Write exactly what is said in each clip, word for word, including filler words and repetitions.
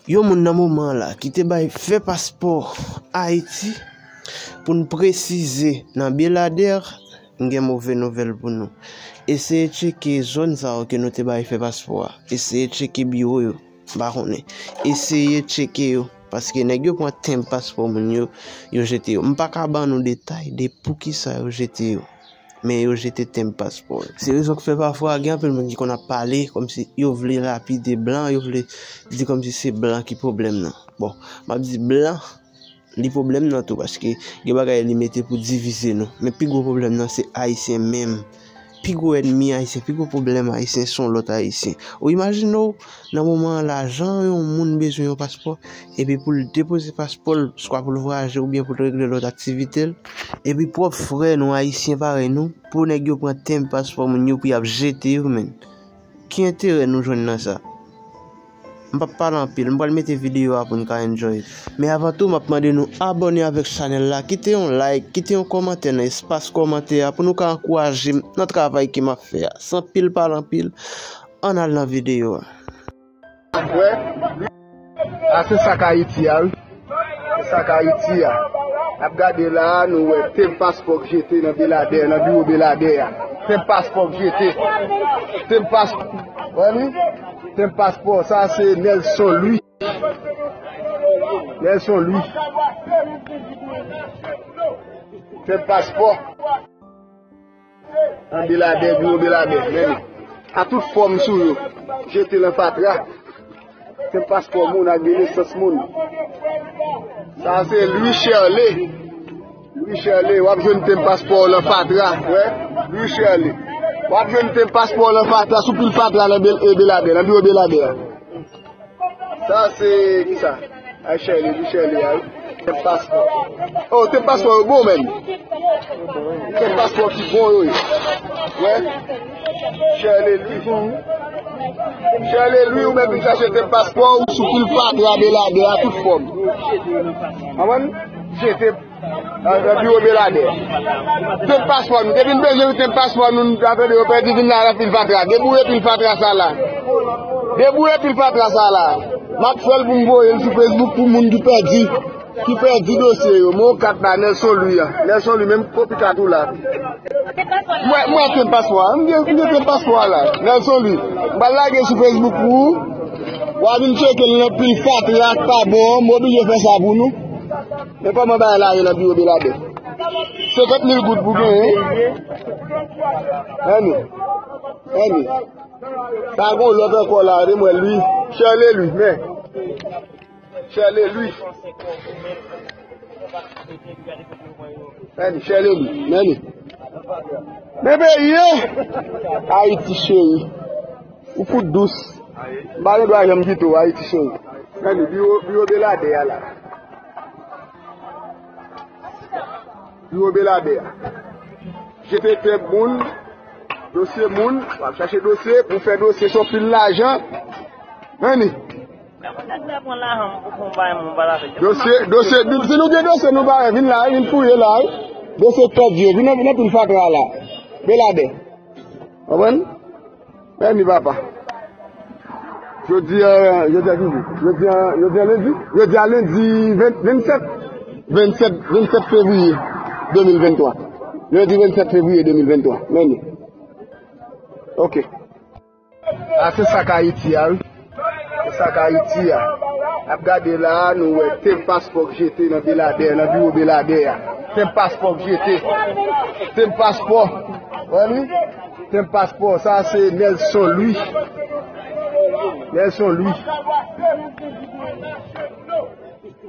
Yon moun nan moman an la ki te bay fè paspò Ayiti, pou n presize nan Beladè, m gen move nouvèl pou nou. Eseye tcheke zòn sa yo ke nou te bay fè paspò a. Eseye tcheke biwo yo. M pa konnen. Eseye tcheke yo. Paske nèg yo pran tenb paspò moun yo, yo jete yo. M pa ka ban nou detay de poukisa yo jete yo. Men yo jete tenb paspò yo. Se rezon k fè pafwa gen anpil moun ki konn ap pale kòmsi yo vle lapide blan, yo vle di kòmsi se blan ki pwoblèm nan. Bon, m ap di blan, li pwoblèm nan tou, paske gen bagay li mete pou divize nou. Men pi gwo pwoblèm nan se Ayisyen menm. Pi gwo ènmi Ayisyen, pi gwo pwoblèm Ayisyen se yon lòt Ayisyen. Ou imajine w, nan moman an la, jan yon moun bezwen yon paspò, epi pou l depoze paspò l, swa pou l vwayaje oubyen pou l regle lòt aktivite l, epi pwòp frè nou Ayisyen parèy nou, pou nèg yo pran tenb paspò moun yo pou y ap jete yo, menn. Ki enterè nou jwenn nan sa? M p ap pale anpil, m pral mete videyo a pou n ka enjoy. Men avan tou, m ap mande nou abòne avèk chanèl la, kite yon like, kite yon kòmantè nan espas kòmantè a pou nou ka ankouraje m nan travay ke m ap fè a. San pil pale anpil, ann al nan videyo a. Wè, a se sa k Ayiti a, wi. Se sa k Ayiti a. N ap gade la, nou wè, tenb paspò k jete nan Beladè, nan biwo Beladè a. Tenb paspò k jete. Tenb paspò. Wè li? Tenb paspò. Sa se Nelson Louis. Nelson Louis. Tenb paspò. Nan Beladè, biwo Beladè, men li. A tout fòm sou yo. Jete lan fatra. Tenb paspò moun ak de nesans moun. Sa se Louis Cherley. Louis Cherley, w ap jwenn tenb paspò w lan fatra. Wè, Louis Cherley. W ap jwenn tenb paspò w lan fatra, sou pil fatra nan Bel-, e Beladè, nan biwo Beladè a. Sa se kisa? Ay, Cherley, di Cherley a, wi. Tenb paspò. Oh, tenb paspò yo bon, menn. Tenb paspò ki bon yo ye. Wè. Cherley Louis. Cherley Louis, ou mèt vin chache tenb paspò ou sou pil fatra Beladè a tout fòm. Konprann? Jete Nan, nan biwo Beladè. Tenb paspò nou. Depi n bezwen tenb paspò nou, n ta tande yo pèdi vin la nan pil fatra. Deboure pil fatra sa la. Deboure pil fatra sa la. M ap fè l pou m voye l sou Facebook pou moun ki pèdi, ki pèdi dosye yo. Mwen kat la, Nelson Louis a. Nelson Louis, menm kopi kat ou la. Mwen, mwen tenb paspò a. M gen, m gen tenb paspò a la. Nelson Louis. M pral lage sou Facebook pou ou. W a vin tcheke l nan pil fatra k pa bon an. M oblije fè sa pou nou. Men kòman bagay la ye nan biwo Beladè? Senkant mil goud pou genyen. Anni. Anni. Pa gon lòt ankò la, de mwen, Louis. Cherley Louis, men. Cherley Louis. Anni, Cherley Louis, men anni. Men peyi, en? Ayiti cheri. Ou fout dous. M pa gen dwa janm kite w, Ayiti cheri. Anni, biwo, biwo Beladè a la. Biwo Beladè a. Jete tenb moun, dosye moun, w ap chache dosye, pou fè dosye se yon pil lajan. Anni. Dosye, dosye, si nou gen dosye nou ba, vin la, vin fouye la, wi. Dosye k pèdi yo, vin nan, vin nan pil fatra la. Beladè. Konprann? Mèsi papa. Jodi a, jodi a ki jou? Jodi a, jodi a lendi? Jodi a lendi ven, vennsèt. Vennsèt, vennsèt fevriye de mil venntwa. Lendi vennsèt fevriye de mil venntwa. Mèsi. Ok. A se sa k Ayiti a, wi. Se sa k Ayiti a. N ap gade la, nou wè tenb paspò k jete nan Beladè, nan biwo Beladè a. Tenb paspò k jete. Tenb paspò. Wè li? Tenb paspò. Sa se Nelson Louis. Nelson Louis.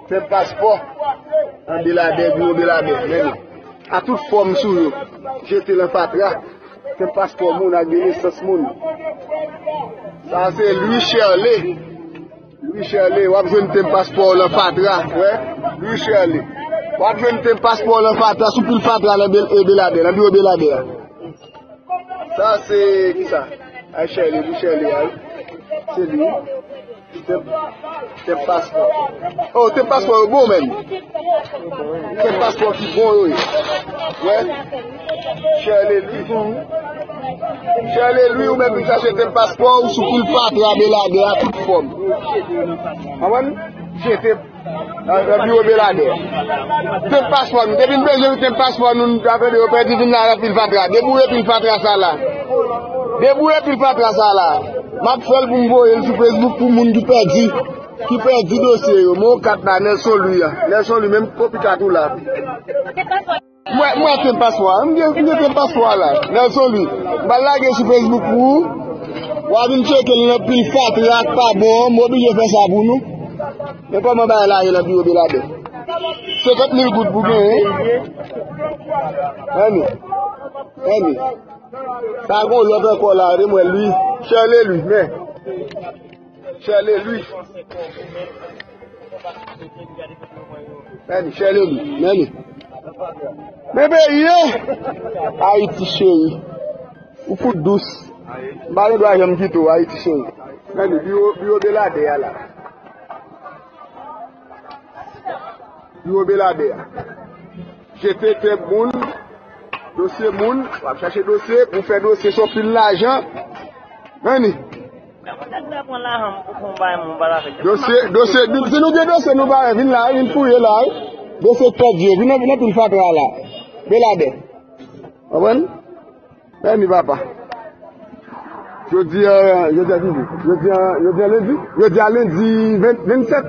Tenb paspò. Nan Beladè, biwo Beladè. Men li. A tout fòm sou yo. Jete lan fatra. Tenb paspò moun ak de nesans moun. Sa se Louis Cherley. Louis Cherley, w ap jwenn tenb paspò w lan fatra, wè. Louis Cherley. W ap jwenn tenb paspò w lan fatra, sou pil fatra nan Bel-, e Beladè, nan biwo Beladè a. Sa se kisa? Ay, Cherley, Louis Cherley a, wi. Se li, wi. Tenb, tenb paspò. Oh, tenb paspò yo bon, menm. Tenb paspò ki bon yo ye. Wè. Cherley Louis. Chèle Lwi, ou mèt vin chache tenp paspò ou sou pil fatra Beladè a tout fòm. Konprann? Jete nan, nan biwo Beladè. Tenp paspò nou. Depi n bezwen tenp paspò nou, n ap tande yo pèdi, vin la nan pil fatra. Deboure pil fatra sa la. Deboure pil fatra sa la. M ap fè l pou m voye l sou Facebook pou moun ki pèdi, ki pèdi dosye yo. Men yon kat la, Nelson Lwi a. Nelson Lwi, menm kopi kat ou la. M wè, m wè tenp paspò a. M gen, m gen tenp paspò a la. Nelson Lwi. M pral lage sou Facebook pou ou. W a vin tcheke l nan pil fatra k pa bon an. M oblije fè sa pou nou. Men kòman bagay la ye nan biwo Beladè? Senkant mil goud pou genyen. Anni. Anni. Pa gon lòt ankò la, de mwen Lwi. Chèle Lwi, men. Chèle Lwi. Men li, Chèle Lwi, men li. Men peyi, en! Ayiti cheri. Ou fout dous. M pa gen dwa janm kite w, Ayiti cheri. Men li, biwo, biwo Beladè a la. Biwo Beladè a. Jete tenp moun, dosye moun, w ap chache dosye, pou fè dosye se yon pil lajan. Men li. Dosye, dosye, si nou gen dosye nou pa wè, vin la, vin fouye la, wi. Dosye k pèdi yo, vin nan, vin nan pil fatra la. Beladè. Konprann? Mèsi papa. Jodi a, jodi a ki jou? Jodi a, jodi a lendi? Jodi a lendi ven, vennsèt.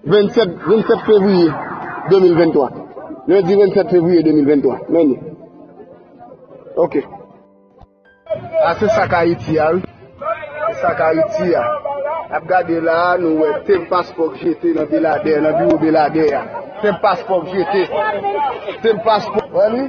Vennsèt, vennsèt fevriye de mil venntwa. Lendi vennsèt fevriye de mil venntwa. Mèsi. Ok. A se sa k Ayiti a, wi. Se sa k Ayiti a. N ap gade la a, nou wè tenp paspò k jete nan Beladè, nan biwo Beladè a. Tenp paspò k jete. Tenp paspò. Wè li?